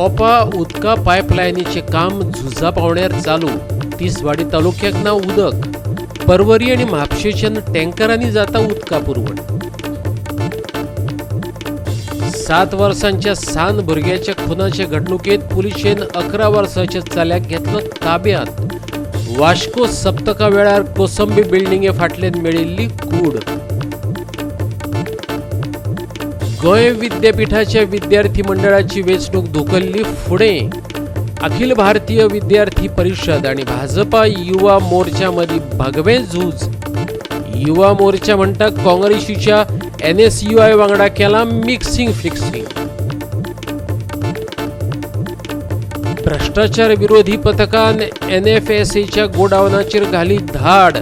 ओपा उदका पायपलायनीचें काम झुजा पावण्यार चालू. तिसवाडी तालुक्याक ना उदक. परवरी आनी म्हापशेच्यान टँकरांनी जाता उदका पुरवण. 7 वर्सांच्या सान भुरग्याच्या खुनाचे घडणुकेत पुलिशेन 11 वर्सांच्या चल्याक घेतलो ताब्यांत. वास्को सप्तका वेळार कोसंबी बिल्डिंगे फाटल्यान मेळिल्ली कूड. गोंय विद्यापीठाच्या विद्यार्थी मंडळाची वेंचणूक धुकल्ली फुडें. अखिल भारतीय विद्यार्थी परिषद आणि भाजपा युवा मोर्चा मदीं भगवें झूज. युवा मोर्चा म्हणटा काँग्रेसीच्या NSUI वांगडा केलां मिक्सिंग फिक्सिंग. भ्रष्टाचार विरोधी पथकान NFSAच्या गोडावनाचेर घाली धाड.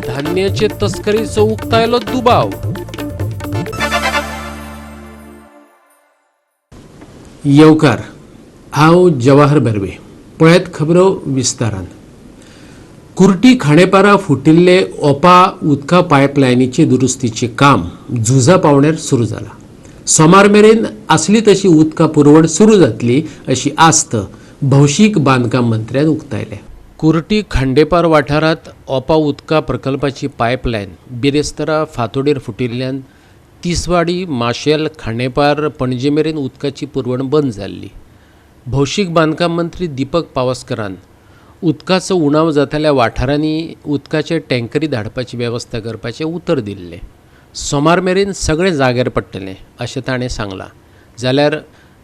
धान्याचे तस्करीचो उक्तायलो दुबाव. येवकार, हांव जवाहर बर्वे. पळयात खबरो विस्तारान. कुर्टी खांडेपारा फुटिल्ले ओपा उदका पायपलायनीचे दुरुस्तीचें काम झुजा पावण्यार सुरू जाला. सोमार मेरेन आसली तशी उदका पुरवण सुरू जातली अशी आस्त भौशीक बांदकाम मंत्र्यान उक्तायल्या. कुर्टी खांडेपार वाठारांत ओपा उदका प्रकल्पाची पायपलायन बिरेस्तारा फांतोडेर फुटिल्ल्यान तिसवाडी, माशेल, खांडेपार, पणजे मेरेन उदकाची पुरवण बंद जाल्ली. भौशीक बांदकाम मंत्री दीपक पावसकरान उदकाचो उणाव जातल्या वाठारांनी उदकाचे टँकरी धाडपाची वेवस्था करपाचें उतर दिल्लें. सोमार मेरेन सगळें जाग्यार पडटलें अशें ताणें सांगलां. जाल्यार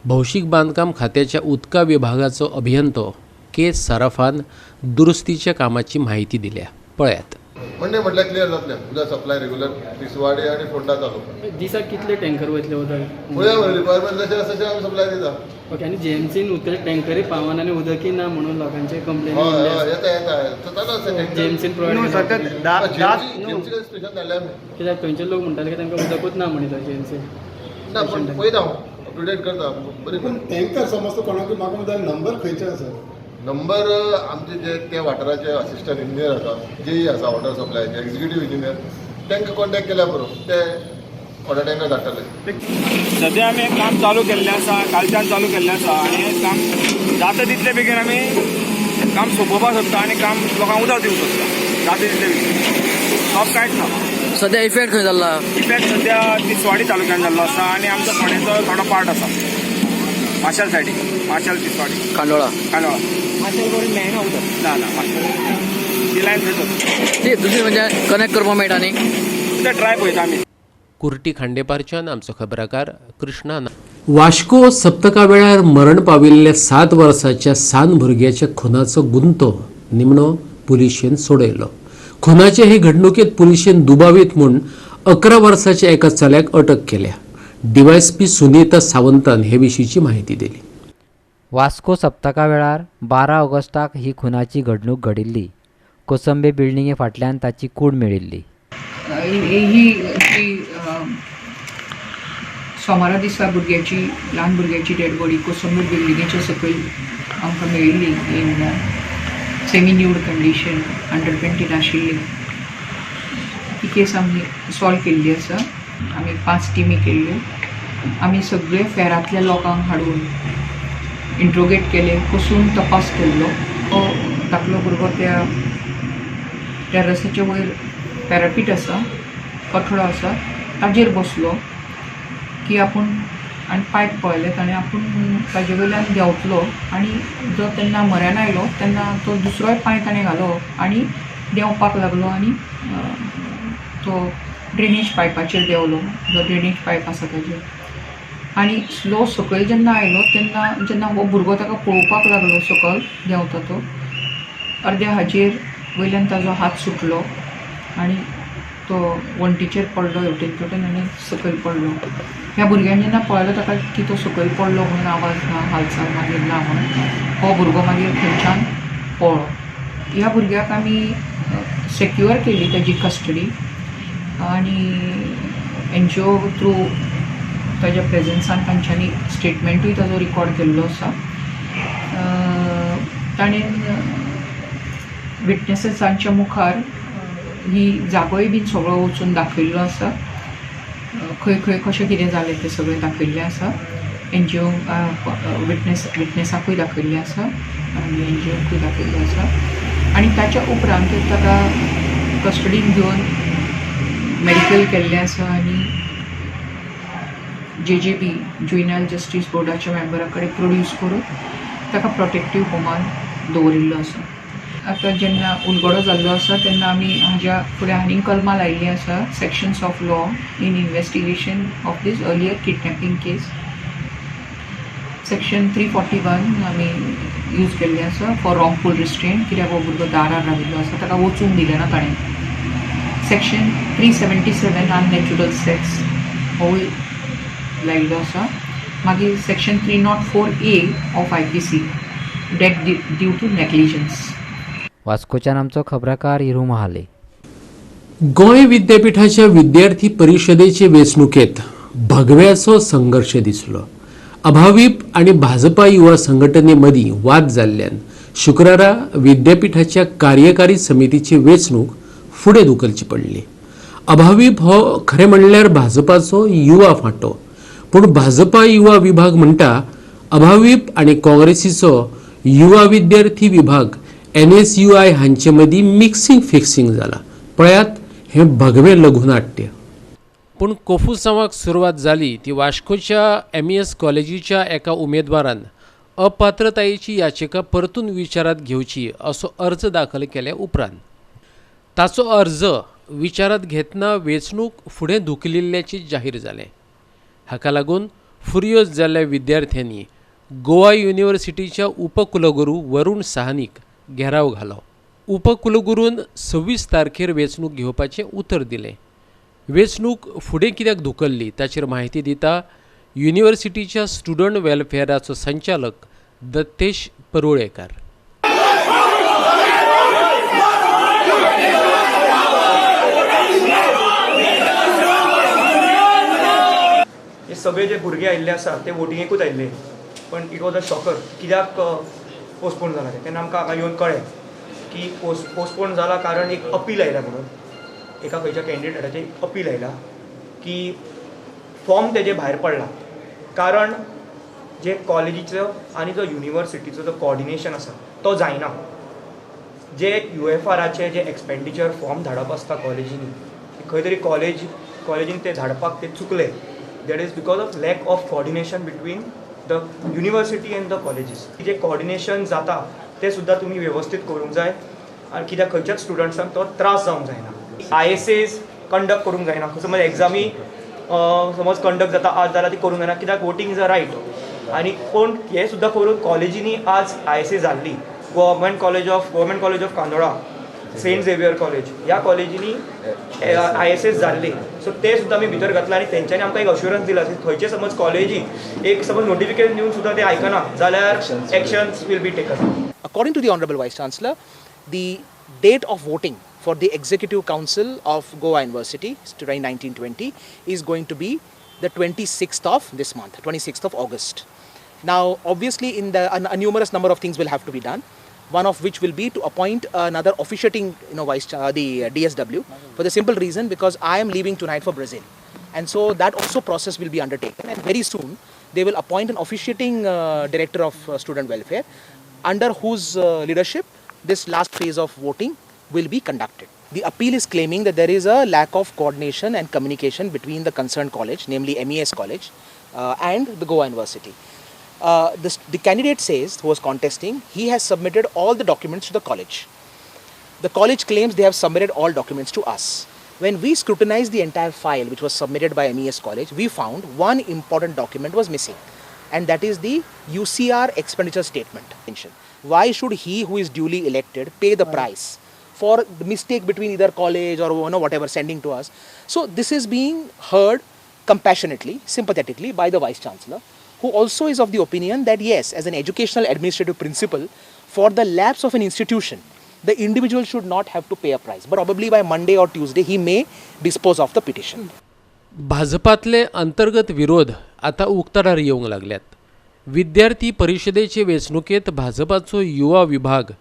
भौशीक बांदकाम खात्याच्या उदका विभागाचो अभियंतो के सराफान दुरुस्तीच्या कामाची म्हायती दिल्या. पळयात. मंडे म्हटल्यार क्लियर जातलें उदक सप्लाय रेग्युलर तिसवाडी आनी फोंडा तालुका. दिसाक कितले टँकर वयतले उदक? पळया, रिक्वायरमेंट जशें आसा तशें आमी सप्लाय दिता. ओके, आनी जीएमसीन उदकाचे टँकरी पावना आनी उदकय ना म्हणून लोकांचे कंप्लेन. हय हय, येता येता, चालू आसा. जीएमसीन प्रोवायड जीएमसी स्टेशन धाडले आमी. कित्याक थंयचे लोक म्हणटाले की तांकां उदकूच ना म्हणिल्लो जीएमसी. ना, पूण पळयता हांव, अप टू डेट करता बरी. पूण टँकर समजतो कोणाक म्हाका म्हणटा नंबर खंयचे आसा? नंबर आमचे जे त्या वाठाराचे असिस्टंट इंजिनियर आसा, जेई आसा, वॉटर सप्लायचे एक्झिक्युटीव इंजिनियर, तांकां कॉन्टॅक्ट केल्यार पुरो, ते वॉटर टँकर धाडटले. सद्या आमी हें काम चालू केल्लें आसा, कालच्यान चालू केल्लें आसा आनी हें काम जाता तितले बेगीन आमी काम सोंपोवपाक सोदता आनी काम लोकांक उदक दिवंक सोदता जाता तितले बेगीन. स्टॉप कांयच ना. सध्या इफेक्ट खंय जाल्ला? इफेक्ट सद्या तिसवाडी तालुक्यान जाल्लो आसा आनी आमचो फोंडेचो थोडो पार्ट आसा माशेल सायडीक, माशेल, तिसवाडी, खांडोळा. खांडोळा. माशेल कडेन मेळना उदक? ना ना, माशेल ती लायन थंयच. ती दुसरी म्हणजे कनेक्ट करपाक मेळटा न्ही? ते ट्राय पळयता आमी. कुर्टी खांडेपारच्यान आमचो खबराकार कृष्णा. वास्को सप्तका वेळार मरण पाविल्ल्या 7 वर्साच्या सान भुरग्याच्या खुनाचो गुंतो निमणो पुलिशेन सोडयलो. खुनाचे हे घडणुकेत पुलिशेन दुबावीत म्हूण 11 वर्साच्या एका चल्याक अटक केल्या. डीवायएसपी सुनीता सावंतान हे विशींची म्हायती दिली. वास्को सप्तका वेळार 12 ऑगस्टाक ही खुनाची घडणूक घडिल्ली. कोसंबे बिल्डिंगे फाटल्यान ताची कूड मेळिल्ली. ही जी सोमारा दिसा भुरग्याची, ल्हान भुरग्याची डेड बॉडी कोसंबी बिल्डिंगेच्या सकयल आमकां मेळिल्ली in semi nude condition, अंडरपेंटीन आशिल्ली, ती केस आमी सॉल्व केल्ली आसा. आमी 5 टिमी केल्ल्यो. आमी सगळे फेरांतल्या लोकांक हाडून इंट्रोगेट केले, कसून तपास केल्लो. तो धाकलो भुरगो त्या टेरसाच्या वयर पॅरापीट आसा, कठडो आसा, ताजेर बसलो की आपूण आनी पायप पळयलें ताणें, आपूण ताजे वयल्यान देंवतलो आनी जो तेन्ना म्हऱ्यान आयलो तेन्ना तो दुसरोय पांय ताणें घालो आनी देंवपाक लागलो आनी तो ड्रेनेज पायपाचेर देंवलो, जो ड्रेनेज पायप आसा ताजेर, आनी स्लो सकयल जेन्ना आयलो तेन्ना जेन्ना हो भुरगो ताका पळोवपाक लागलो सकयल देंवता, तो अर्द्या हाजेर वयल्यान ताजो हात सुटलो आनी तो वण्टीचेर पडलो हेवटेन तेवटेन आनी सकयल पडलो. ह्या भुरग्यान जेन्ना पळयलो ताका की तो सकयल पडलो म्हणून, आवाज ना, हालचाल मागीर ना म्हणून, हो भुरगो मागीर थंयच्यान पळ्ळो. ह्या भुरग्याक आमी सेक्युअर केली ताजी कस्टडी आनी एनजीओ थ्रू ताज्या प्रेजन्सान तांच्यांनी स्टेटमेंटूय ताजो रिकॉर्ड केल्लो आसा. ताणें विटनेसेसांच्या मुखार ही जागोय बीन सगळो वचून दाखयल्लो आसा, खंय खंय कशें कितें जालें तें सगळें दाखयल्लें आसा. एन जी ओ विटनेसाकूय दाखयल्लें आसा आनी एन जी ओकूय दाखयल्लें आसा आनी ताच्या उपरांत ताका कस्टडीन घेवन मेडिकल केल्लें आसा आनी जे जे बी जुवेनायल जस्टीस बोर्डाच्या मेंबरा कडेन प्रोड्यूस करून ताका प्रोटेक्टीव होमान दवरिल्लो आसा. आतां जेन्ना उलगडो जाल्लो आसा तेन्ना आमी हाज्या फुडें आनीक कलमां लायिल्लीं आसा, sections of law in investigation of this earlier kidnapping case. Section 341 आमी यूज केल्ले आसा फॉर रॉंगफूल रिस्ट्रेंट, कित्याक हो भुरगो दारार राविल्लो आसा, ताका वचूंक दिलें ना ताणें. सेक्शन 377 अननॅचुरल सेक्स होवूय लायिल्लो आसा. मागीर section 304A of IPC death due to negligence. वास्कोच्यान आमचो खबराकार हिरू महाले. गोंय विद्यापीठाच्या विद्यार्थी परिशदेचे वेंचणुकेत भगव्याचो संघर्श दिसलो. अभाविप आनी भाजपा युवा संघटने मदीं वाद जाल्ल्यान शुक्रारा विद्यापीठाच्या कार्यकारी समितीची वेंचणूक फुडें धुकलची पडली. अभाविप हो खरें म्हणल्यार भाजपाचो युवा फांटो, पूण भाजपा युवा विभाग म्हणटा अभाविप आनी काँग्रेसीचो युवा विद्यार्थी विभाग NSUI हांचे मदीं मिक्सिंग फिक्सिंग जाला. पळयात हें भगवें लघुनाट्य. पूण कोफुसांवाक सुरवात जाली ती वास्कोच्या MES कॉलेजीच्या एका उमेदवारान अपात्रतायेची याचिका परतून विचारात घेवची असो अर्ज दाखल केल्या उपरांत. ताचो अर्ज विचारात घेतना वेंचणूक फुडें धुकलिल्ल्याचें जाहीर जालें. हाका लागून फुर्योज जाल्ल्या विद्यार्थ्यांनी गोवा युनिव्हर्सिटीच्या उपकुलगुरू वरुण साहनीक घेराव घालो. उपकुलगुरून 26 तारखेर वेंचणूक घेवपाचें उतर दिलें. वेंचणूक फुडें कित्याक धुकल्ली ताचेर म्हायती दिता युनिव्हर्सिटीच्या स्टुडंट वेलफेअराचो संचालक दत्तेश परुळेकर. हे सगळे जे भुरगे आयिल्ले आसा ते वोटिंगेकूच आयिल्ले, पण it was a shocker कित्याक पोस्टपोन जाला तें. तेन्ना आमकां हांगा येवन कळ्ळें की पोस्टपोन जाला कारण एक अपील आयला म्हणून, एका खंयच्या कॅन्डिडेटाचें एक अपील आयला की फॉर्म तेजे भायर पडला, कारण जे कॉलेजीचो आनी जो युनिवर्सिटीचो जो कॉर्डिनेशन आसा तो जायना. जे UFRाचे जे एक्सपेंडिचर फॉर्म धाडप आसता कॉलेजींनी, खंय तरी कॉलेजीन ते धाडपाक ते चुकले. That is because of lack of coordination between the university and the colleges. J coordination जाता ते सुद्दां तुमी वेवस्थीत करूंक जाय आनी कित्याक खंयच्याच स्टुडंट्सांक तो त्रास जावंक जायना. ISAs conduct करूंक जायना, समज एग्जामी समज कंडक्ट जाता आज जाल्यार ती करूंक जायना, कित्याक वोटींग is a right. आनी कोण हें सुद्दां करून कॉलेजींनी आज ISA जाल्ली, government college of Candola, Saint Xavier college ह्या कॉलेजींनी ISA जाल्ली. सो ते सुद्दां आमी भितर घातला आनी तेंच्यांनी आमकां एक अश्युरन्स दिला खंयचे समज कॉलेजी एक समज नोटिफिकेशन दिवन सुद्दां ते आयकना जाल्यार actions will be taken. According to the Honorable Vice Chancellor, the date of voting for the Executive Council of Goa University 2019-20 is going to be the 26th of this month, 26th of August. Now, obviously, in the a numerous number of things will have to be done. One of which will be to appoint another officiating, the DSW, for the simple reason because I am leaving tonight for Brazil, and so that also process will be undertaken. And very soon they will appoint an officiating director of student welfare, under whose leadership this last phase of voting will be conducted. The appeal is claiming that there is a lack of coordination and communication between the concerned college, namely MES College, and the Goa University. The candidate says, who was contesting, he has submitted all the documents to the college. The college claims they have submitted all documents to us. When we scrutinized the entire file which was submitted by MES College, we found one important document was missing, and that is the UCR expenditure statement. Why should he who is duly elected pay the price for the mistake between either college or whatever sending to us? So this is being heard compassionately, sympathetically by the Vice Chancellor, who also is of the opinion that yes, as an educational administrative principle, for the lapse of an institution, the individual should not have to pay a price. But probably by Monday or Tuesday, he may dispose of the petition. भाजपातले अंतर्गत विरोध आता उक्ताडार येवंक लागल्यात. विद्यार्थी परिशदेचे वेंचणुकेत भाजपाचो युवा विभाग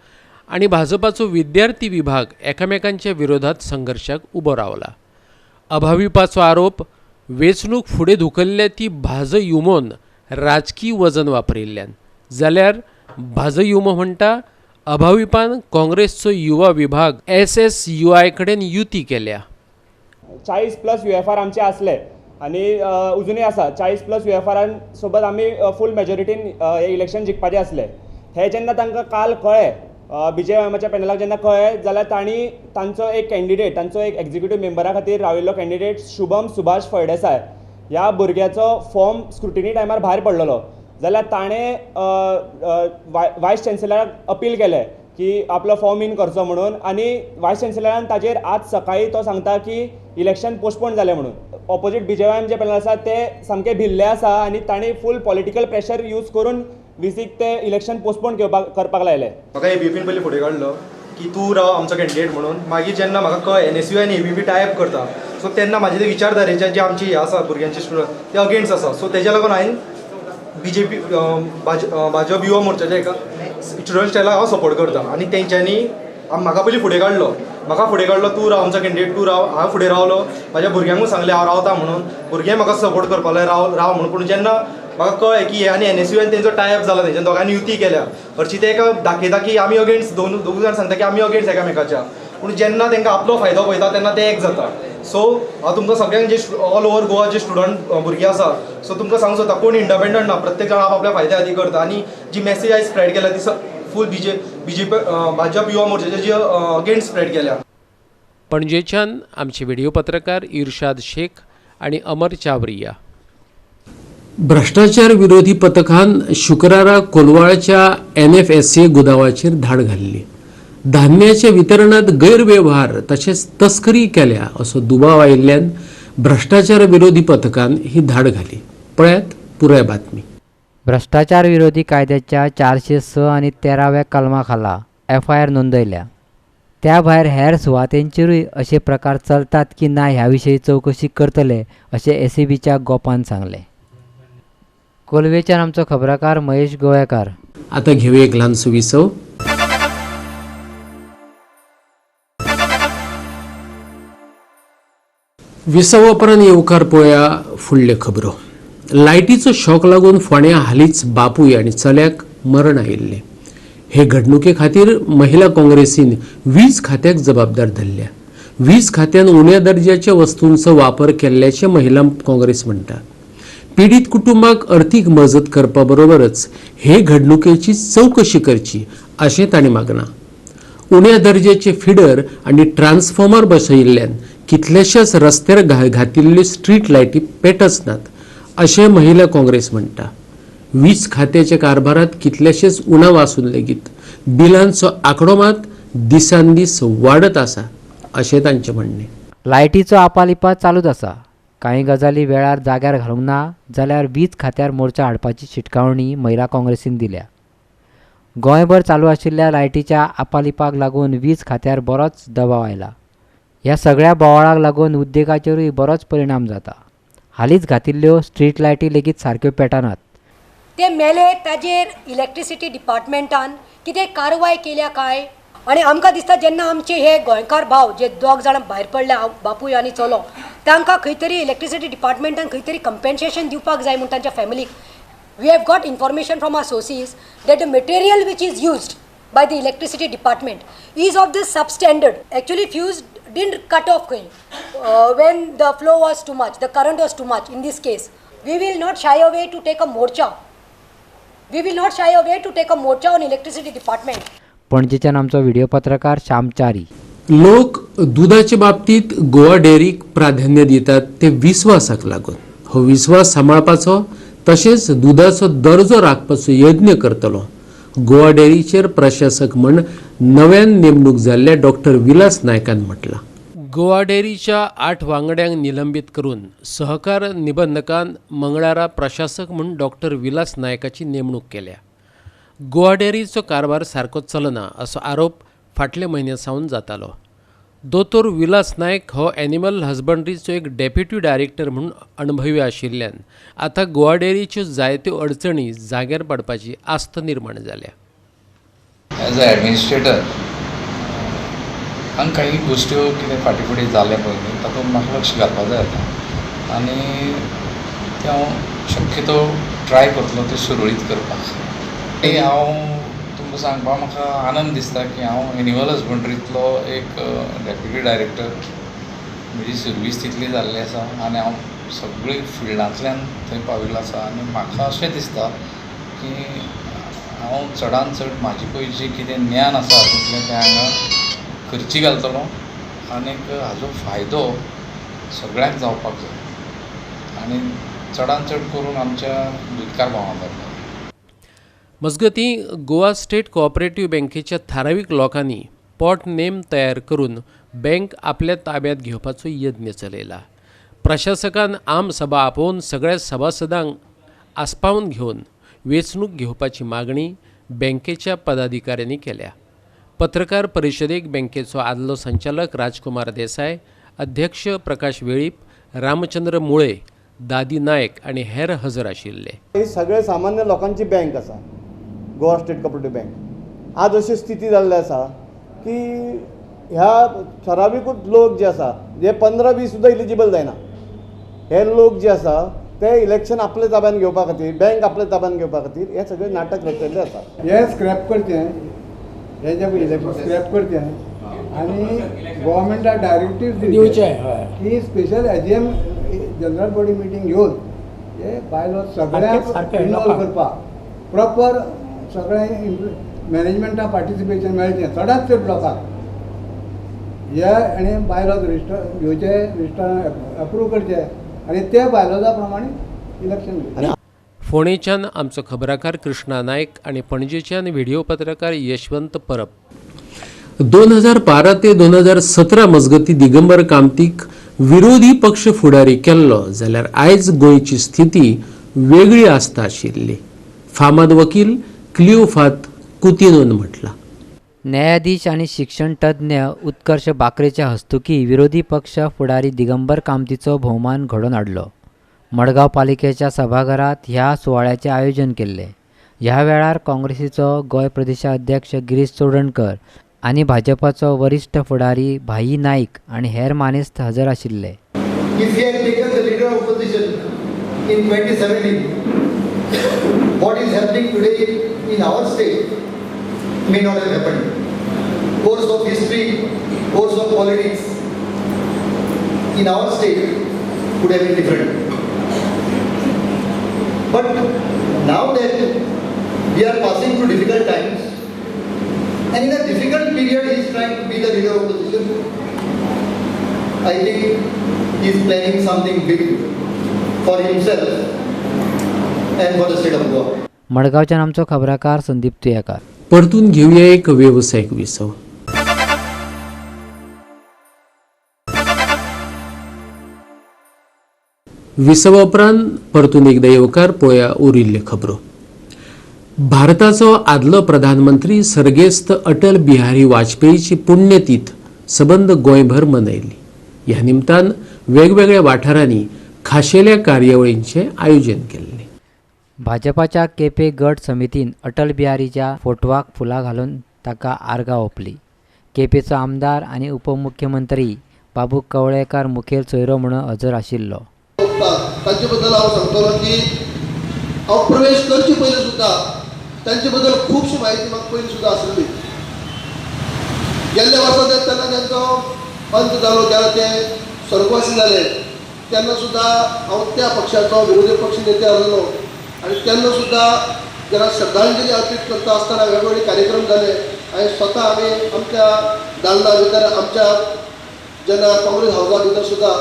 आनी भाजपाचो विद्यार्थी विभाग एकामेकांच्या विरोधात संघर्शाक उबो रावला. अभाविपाचो आरोप वेंचणूक फुडें धुकल्ल्या ती भाजयुमोन राजकी वजन वापरिल्ल्यान. जाल्यार भाजयुमो म्हणटा अभाविपान काँग्रेसचो युवा विभाग SSUI कडेन युती केल्या. 40 प्लस UFR आमचे आसले आनी अजुनूय आसा. 40 प्लस UFRान सोबत आमी फूल मेजॉरिटीन हे इलेक्शन जिखपाचें आसलें. हें जेन्ना तांकां काल कळ्ळें, BJYMच्या पॅनलाक जेन्ना कळ्ळें जाल्यार तांणी तांचो एक कॅन्डिडेट, तांचो एक एक्झिक्युटीव मेंबरा खातीर राविल्लो कॅन्डिडेट शुभम सुभाष फळदेसाय ह्या भुरग्याचो फॉर्म स्क्रुटिनी टायमार भायर पडलेलो. जाल्यार ताणें वायस चॅन्सलराक अपील केलें की आपलो फॉर्म इन करचो म्हणून आनी वायस चॅन्सलरान ताजेर आज सकाळीं तो सांगता की इलेक्शन पोस्टपोन जालें म्हणून. ऑपोजीट BJYM जे पॅनल आसा ते सामके भिल्ले आसा आनी तांणी फूल पॉलिटिकल प्रेशर यूज करून विसीक ते इलेक्शन पोस्टपोन करपाक लायले. म्हाका ABVPन पयलीं फुडें काडलो की तूं राव आमचो कॅन्डिडेट म्हणून. मागीर जेन्ना म्हाका कळ्ळें NSUI आनी ABVP टायप करता, सो तेन्ना म्हाजे ते विचारधारेचे जे आमची हे आसा भुरग्यांचे स्टुडंट ते अगेन्स्ट आसा. सो तेज्या लागून हांवें BJP Bhajap युवा मोर्चाच्या एका स्टुडंट स्टायलाक हांव सपोर्ट करता आनी तेंच्यांनी म्हाका पयलीं फुडें काडलो. म्हाका फुडें काडलो, तूं राव आमचो कॅन्डिडेट, तूं राव. हांव फुडें रावलो, म्हाज्या भुरग्यांकूय सांगलें हांव रावता म्हणून. भुरगे म्हाका सपोर्ट करपाक लागले राव राव म्हणून. पूण जेन्ना म्हाका कळ्ळें की हे आनी NSUI आनी तेंचो टायप जाला, तेंच्या दोगांनी युती केल्या, हरशीं ते एका दाखयता की आमी अगेन्स्ट, दोग जाण सांगता की आमी अगेन्स्ट एकामेकाच्या, पूण जेन्ना तांकां आपलो फायदो पळयता तेन्ना ते एक जाता. सो हांव तुमकां सगळ्यांक जे ऑल ओवर गोवा जे स्टुडंट भुरगीं आसा, सो तुमकां सांगूंक सोदता कोण इंडिपेंडंट ना, प्रत्येक जाण आपल्या फायद्या खातीर करता. आनी जी मॅसेज आयज स्प्रेड केल्या ती फूल बीजेपी भाजप युवा मोर्चाचे जी अगेन्स्ट स्प्रेड केल्या. पणजेच्यान आमचे व्हिडिओ पत्रकार इर्शाद शेख आनी अमर चावरिया. भ्रष्टाचार विरोधी पथकान शुक्रारा कोलवाळच्या NFSA गुदावाचेर धाड घाल्ली. धान्याच्या वितरणात गैरव्यवहार तशेंच तस्करी केल्या असो दुबाव आयिल्ल्यान भ्रष्टाचार विरोधी पथकान ही धाड घाली. पळयात पुराय बातमी. भ्रष्टाचार विरोधी कायद्याच्या 406 आनी 13व्या कलमा खाला FIR नोंदयल्या. त्या भायर हेर सुवातेंचेरूय अशे प्रकार चलतात की ना ह्या विशीं चवकशी करतले अशें ACBच्या गोपान सांगलें. कोलवेच्यान आमचो खबराकार महेश गोवेकार. आता घेऊया एक ल्हानसो विसव. विसवा उपरांत येवकार पळोवया फुडल्यो खबरो. लायटीचो शॉक लागून फोंड्या हालींच बापूय आनी चल्याक मरण आयिल्लें. हे घडणुके खातीर महिला काँग्रेसीन वीज खात्याक जबाबदार धरल्या. वीज खात्यान उण्या दर्जाच्या वस्तूंचो वापर केल्ल्याचें महिला काँग्रेस म्हणटा. पीडित कुटुंबाक अर्थीक मजत करपा बरोबरच हे घडणुकेची चवकशी करची अशें तांणी मागलां. उण्या दर्जाचे फिडर आनी ट्रान्सफॉर्मर बसयिल्ल्यान कितलेशेच रस्त्यार घातिल्ल्यो स्ट्रीट लायटी पेटच नात अशें महिला काँग्रेस म्हणटा. वीज खात्याच्या कारभारात कितलेशेच उणाव आसून लेगीत बिलांचो आंकडो मात दिसान दीस वाडत आसा अशें तांचें म्हणणें. लायटीचो आपालिपा चालूच आसा. कांय गजाली वेळार जाग्यार घालूंक ना जाल्यार वीज खात्यार मोर्चा हाडपाची शिटकावणी महिला काँग्रेसीन दिल्या. गोंयभर चालू आशिल्ल्या लायटीच्या आपालिपाक लागून वीज खात्यार बरोच दबाव आयला. ह्या सगळ्या बोवाळाक लागून उद्देगाचेरूय बरोच परिणाम जाता. हालींच घातिल्ल्यो स्ट्रीट लायटी लेगीत सारक्यो पेटनात. ते मेले ताजेर इलेक्ट्रिसिटी डिपार्टमेंटान कितें कारवाय केल्या काय? आनी आमकां दिसता जेन्ना आमचे हे गोंयकार भाव जे दोग जाणां भायर पडले, बापूय आनी चलो, तांकां खंय तरी इलेक्ट्रिसिटी डिपार्टमेंटान खंय तरी कंपेन्सेशन दिवपाक जाय म्हूण तांच्या फॅमिलीक. We have got information from our sources that the material which is used by the electricity department is of the substandard. Actually fuse didn't cut off खंय when the flow was too much, the current was too much. In this case we will not shy away to take a morcha. We will not shy away to take a morcha on electricity department. पणजेच्यान आमचो video पत्रकार श्यामचारी. लोक दुधाचे बाबतीत गोवा डेअरीक प्राधान्य दितात ते विस्वासाक लागून. हो विस्वास सांबाळपाचो तशेंच दुधाचो दर्जो राखपाचो यत्न करतलो. गोवा डेअरीचेर प्रशासक म्हण नव्यान नेमणूक जाल्ल्या डॉक्टर विलास नायकान म्हटलां. गोवा डेअरीच्या 8 वांगड्यांक निलंबीत करून सहकार निबंधकान मंगळारा प्रशासक म्हूण डॉक्टर विलास नायकाची नेमणूक केल्या. गोवा डेअरीचो कारभार सारको चलना असो आरोप फाटल्या म्हयन्या सावन जातालो. दोतोर विलास नायक हो एनिमल हजबंड्रीचो एक डेप्युटी डायरेक्टर म्हूण अणभवी आशिल्ल्यान आतां गोवा डेअरीच्यो जायत्यो अडचणी जाग्यार पडपाची आस्त निर्माण जाल्या. एज अ एडमिनिस्ट्रेटर हांगा काही गोश्ट्यो कितें फाटीं फुडें जालें पळय न्ही तातूंत म्हाका लक्ष घालपाक जाय आतां आनी तें हांव शक्यतो ट्राय करतलो तें सुरळीत करपाक. आनी हांव तुमकां सांगपाक म्हाका आनंद दिसता की हांव एनिमल हजबंड्रींतलो एक डेप्युटी डायरेक्टर, म्हजी सर्वीस तितली जाल्ली आसा आनी हांव सगळी फिल्डांतल्यान थंय पाविल्लो आसा. आनी म्हाका अशें दिसता की हांव चडान चड म्हाजी पळय जी कितें ज्ञान आसा तितलें तें हांगा खर्ची घालतलो आनीक हाजो फायदो सगळ्यांक जावपाक जाय आनी चडान चड करून आमच्या दुदकार भावांक जातलो. मजगतीं, गोवा स्टेट कोऑपरेटिव्ह बँकेच्या थारावीक लोकांनी पोट नेम तयार करून बँक आपल्या ताब्यांत घेवपाचो यत्न चलयला. प्रशासकान आम सभा आपोवन सगळ्या सभासदांक आस्पावन घेवन वेंचणूक घेवपाची मागणी बँकेच्या पदाधिकाऱ्यांनी केल्या. पत्रकार परिशदेक बँकेचो आदलो संचालक राजकुमार देसाय, अध्यक्ष प्रकाश वेळीप, रामचंद्र मुळे, दादी नायक आनी हेर हजर आशिल्ले. ही सगळे सामान्य लोकांची बँक आसा, गोवा स्टेट कोऑपरेटिव्ह बँक. आज अशी स्थिती जाल्ली आसा की ह्या ठराविकूच लोक जे आसा, जे 15-20 सुद्दां इलिजिबल जायना, हे लोक जे आसा ते इलेक्शन आपल्या ताब्यान घेवपा खातीर, बँक आपल्या ताब्यान घेवपा खातीर हे सगळे नाटक रचयल्लें आसा. हे स्क्रॅप करचें, हे जे इलेक्शन स्क्रॅप करचें आनी गव्हर्मेंटाक डायरेक्टीव दिवचें की special AGM general body meeting घेवन हे बायलो सगळ्यांक इनवॉल्व करपाक, प्रॉपर सगळें मॅनेजमेंटा पार्टिसिपेशन मेळचें चडांत चड लोकांक. हे आनी बायलॉज रजिस्टर घेवचे, रजिस्टर अप्रूव करचे आनी ते बायलॉजा प्रमाणे इलेक्शन घेवचें. फोंडेच्यान आमचो खबराकार कृष्णा नायक आनी पणजेच्यान व्हिडिओ पत्रकार यशवंत परब. 2012 ते 2017 मजगती दिगंबर कामतीक विरोधी पक्ष फुडारी केल्लो जाल्यार आयज गोंयची स्थिती वेगळी आसता आशिल्ली, फामाद वकील क्लिओफात कुतिनोन म्हटला. न्यायाधीश आनी शिक्षण तज्ञ उत्कर्ष बाकरेच्या हस्तुकी विरोधी पक्ष फुडारी दिगंबर कामतीचो भोवमान घडोवन हाडलो. मडगांव पालिकेच्या सभाघरांत ह्या सुवाळ्याचें आयोजन केल्लें. ह्या वेळार काँग्रेसीचो गोंय प्रदेशाध्यक्ष गिरीश चोडणकर आनी भाजपाचो वरिश्ठ फुडारी भाई नाईक आनी हेर मानेस्त हजर आशिल्ले. If he had taken the leader of opposition in 2017, what is happening today in our state may not have happened. Course of history, course of politics in our state could have been different. But now that we are passing through difficult times, and in a difficult period he is trying to be the leader of opposition, I think he is planning something big for himself and for the state of Goa. मडगांवच्यान आमचो खबराकार संदीप तुयेकार. परतून घेवया एक वेवसायीक विसव. विसवा उपरांत परतून एकदा येवकार पळोवया उरिल्ल्यो खबरो. भारताचो आदलो प्रधानमंत्री सर्गेस्त अटल बिहारी वाजपेयीची पुण्यतीथ सबंद गोंयभर मनयली. ह्या निमतान वेगवेगळ्या वाठारांनी खाशेल्या कार्यावळींचें आयोजन केल्लें. भाजपाच्या केपे गट समितीन अटल बिहारीच्या फोटवाक फुलां घालून ताका आर्गां ओंपली. केपेचो आमदार आनी उपमुख्यमंत्री बाबू कवळेकार मुखेल सोयरो म्हणून हजर आशिल्लो. तांचे बद्दल हांव सांगतलो की हांव प्रवेश करचे पयलीं सुद्दां तांचे बद्दल खुबशी म्हायती म्हाका पयलीं सुद्दां आसली. गेल्ल्या वर्सा तेन्ना तांचो अंत जालो, तेन्ना ते स्वर्गवासी जाले, तेन्ना सुद्दां हांव त्या पक्षाचो विरोधी पक्ष नेते आसलो आनी तेन्ना सुद्दां जेन्ना श्रद्धांजली अर्पीत करता आसतना वेगवेगळे कार्यक्रम जाले आनी स्वता आमी आमच्या दालना भितर, आमच्या जेन्ना काँग्रेस हावसा भितर सुद्दां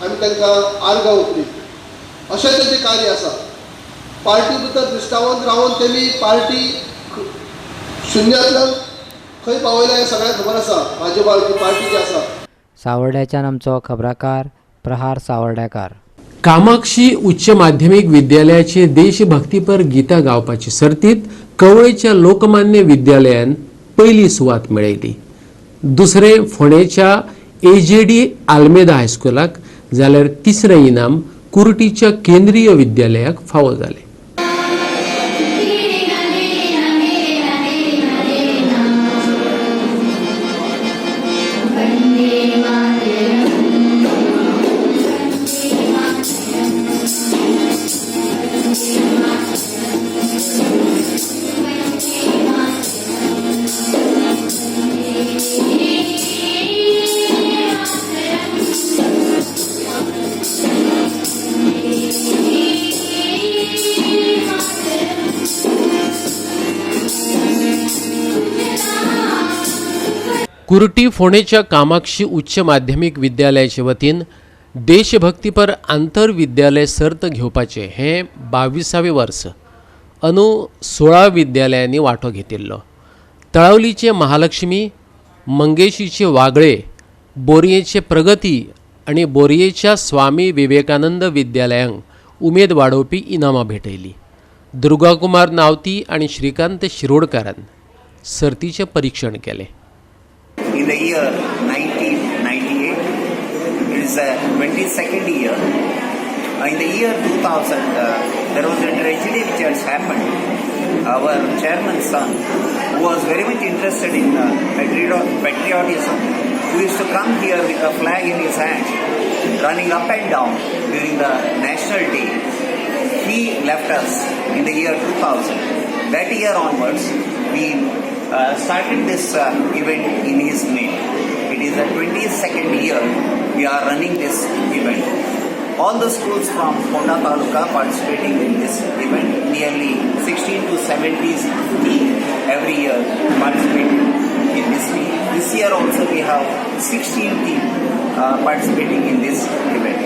आमी तांकां आर्गां ओंपली. अशें तांचें कार्य आसा. पार्टी भितर निश्ठावंत रावन तेमी पार्टी शुन्यांतल्यान खंय पावयल्या हें सगळ्यांक खबर आसा. भाजपा पार्टी जी आसा. सावर्ड्याच्यान आमचो खबराकार प्रहार सावर्ड्याकार. कामाक्षी उच्च माध्यमिक विद्यालयाचे देशभक्तीपर गीता गावपाची सर्तीत कवळेच्या लोकमान्य विद्यालयान पयली सुवात मेळयली. दुसरें फोंडेच्या एजेडी आल्मेदा हायस्कुलाक जाल्यार तिसरें इनाम कुर्टीच्या केंद्रीय विद्यालयाक फावो जालें. कुर्टी फोंडेच्या कामाक्षी उच्च माध्यमीक विद्यालयाचे वतीन देशभक्तीपर आंतरविद्यालय सर्त घेवपाचें हें 22वें वर्स. अंदू 16 विद्यालयांनी वांटो घेतिल्लो. तळावलीचे महालक्ष्मी, मंगेशीचे वागळे, बोरयेचे प्रगती आनी बोरयेच्या स्वामी विवेकानंद विद्यालयांक उमेद वाडोवपी इनामां भेटयली. दुर्गाकुमार नावती आनी श्रीकांत शिरोडकारान सर्तीचें परिक्षण केलें. In the year 1998, it is the 22nd year. In the year 2000, there was a tragedy which has happened. Our chairman's son, who was very much interested in patriotism, who used to come here with a flag in his hand, running up and down during the National Day, he left us in the year 2000. That year onwards, we started this event in his name. It is the 22nd year we are running this event. All the schools from Ponda Taluka participating in this event, nearly 16 to 70 team every year participate in this team. This year also we have 16 team participating in this event.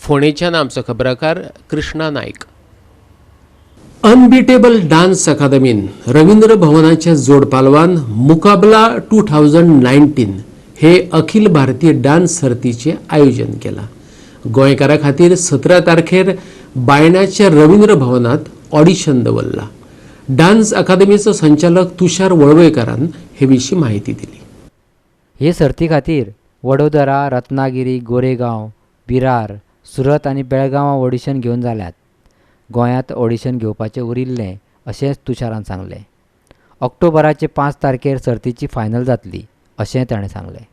फोंडेच्यान आमचो खबराकार Krishna Naik. Unbeatable dance अकादमीन Ravindra भवनाच्या जोडपालवान मुकाबला 2019 हे Akhil Bharatiya dance सर्तीचें आयोजन केलां. गोंयकारां खातीर 17 तारखेर बायणाच्या रवींद्र भवनांत ऑडिशन दवरलां. डान्स अकादमीचो संचालक तुषार वळवयकारान हे विशीं म्हायती दिली. हे सर्ती खातीर वडोदरा, रत्नागिरी, गोरेगांव, विरार, सुरत आनी बेळगांवां ऑडिशन घेवन जाल्यात. गोंयांत ऑडिशन घेवपाचें उरिल्लें अशेंच तुषारान सांगलें. ऑक्टोबराचे 5 तारखेर सर्तीची फायनल जातली अशें ताणें सांगलें.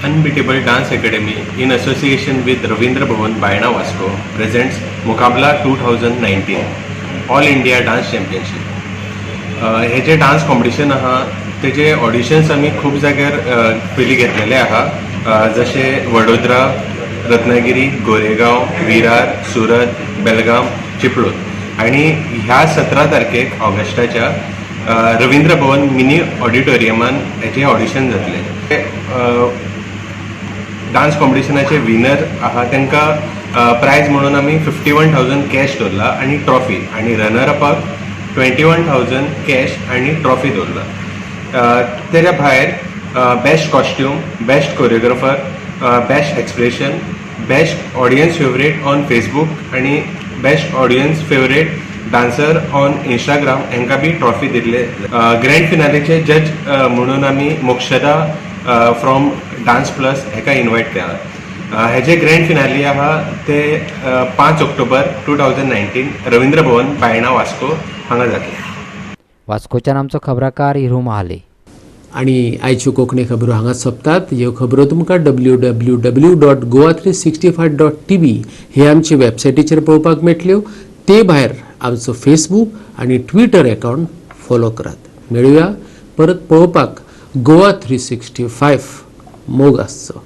Unbeatable Dance Academy in association with Ravindra Bhavan Baina Vasco presents Mukabla 2019 All India Dance Championship. हे जे डान्स कॉम्पिटिशन आहा तेजे ऑडिशन्स आमी खूब जाग्यार पयलीं घेतलेले आहा, जशे वडोदरा, रत्नागिरी, गोरेगांव, विरार, सुरत, बेलगाम, चिपळूण. आनी ह्या 17 तारखेक ऑगस्टाच्या रवींद्र भवन मिनी ऑडिटोरियमान हेजे ऑडिशन जातले. डान्स कॉम्पिटिशनाचे विनर आहा तांकां प्रायज म्हणून आमी 51,000 कॅश दवरला आनी ट्रॉफी, आनी रनर अपाक 21,000 कॅश आनी ट्रॉफी दवरला. तेच्या भायर best costume, best choreographer, best expression, best audience favourite on Facebook आनी best audience favourite dancer on Instagram हांकां बी ट्रॉफी दिल्ले. ग्रँड फिनालेचे जज म्हणून आमी मोक्षदा फ्रॉम डान्स प्लस हेका इन्वायट केला. हेजे ग्रँड फिनाली आहा ते 5 ऑक्टोबर 2019 रवींद्र भवन बायणा वास्को हांगा जातले. वास्कोच्यान आमचो खबराकार हिरू महाले. आनी आयच्यो कोंकणी खबरो हांगा सोंपतात. ह्यो खबरो तुमकां www.goa365.tv हे आमचे वेबसायटीचेर पळोवपाक मेळटल्यो. ते भायर आमचो फेसबूक आनी ट्विटर अकावंट फॉलो करात. मेळुया परत पळोवपाक गोवा 365. मोग आसचो.